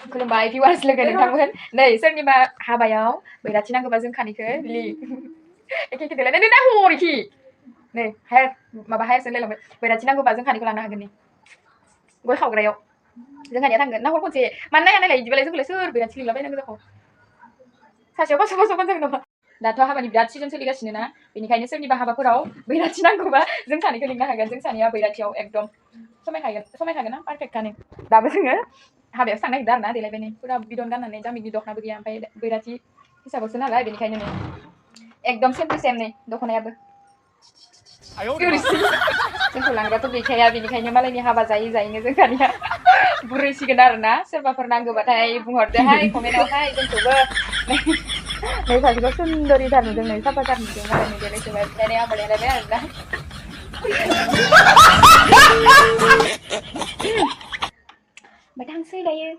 खुलुमबाय भिउवार्स लोगो नोंथांमोन नै सोरनिबा हाबायाव बैराथि नांगौबा जों खानैखौ बिलि एखे एखे देलायनाय नै ना हरिखि नै हायार माबा हायारसो लायलांबाय बैराथि नांगौबा जों खानैखौ लानो हागोन नै गय खावग्रायाव जोंहानिया थांगोन ना हर खनसे मानो नाया नायलाय बिदिबालाय जोंखौलाय सोर बैराथि लिंलाबायनांगौ जाखो सासेयाव पास्स' जागोन नामा दाथ' हाबानि बिराद सिजन सोलिगासिनो ना बेनिखायनो सोरनिबा हाबाफोराव बैराथि नांगौबा जों सानैखौ लिंनो हागोन जों सानैया बैराथियाव एकदम समायखागोन ना पारफेक्टखानो दाबो जोङो हाबायावसो थांनो नागिरदों आरो ना देलायबाय नै फुरा बिदन गाननानै दामिनि दख'नाबो गैया ओमफ्राय बैराथि हिसाबावसो नालाय बेनिखायनो नै एकदम सेम टु सेम नै दख'नायाबो जोंखौ लांग्राथ' गैखाया बेनिखायनो मालायनि हाबा जायै जायैनो जों सानैया बुरैसिगोन आरो ना सोरबाफोर नांगौबाथाय बुंहरदोहाय कमेन्टआवहाय जोंखौबो नै सासेखौ सुन्दरिथार नुदों नै साफाथार नुदों मालायनि देलायसोबाय ओमफ्राय आंबो देलायबाय आरो ना ओमफ्राय थांसै दायो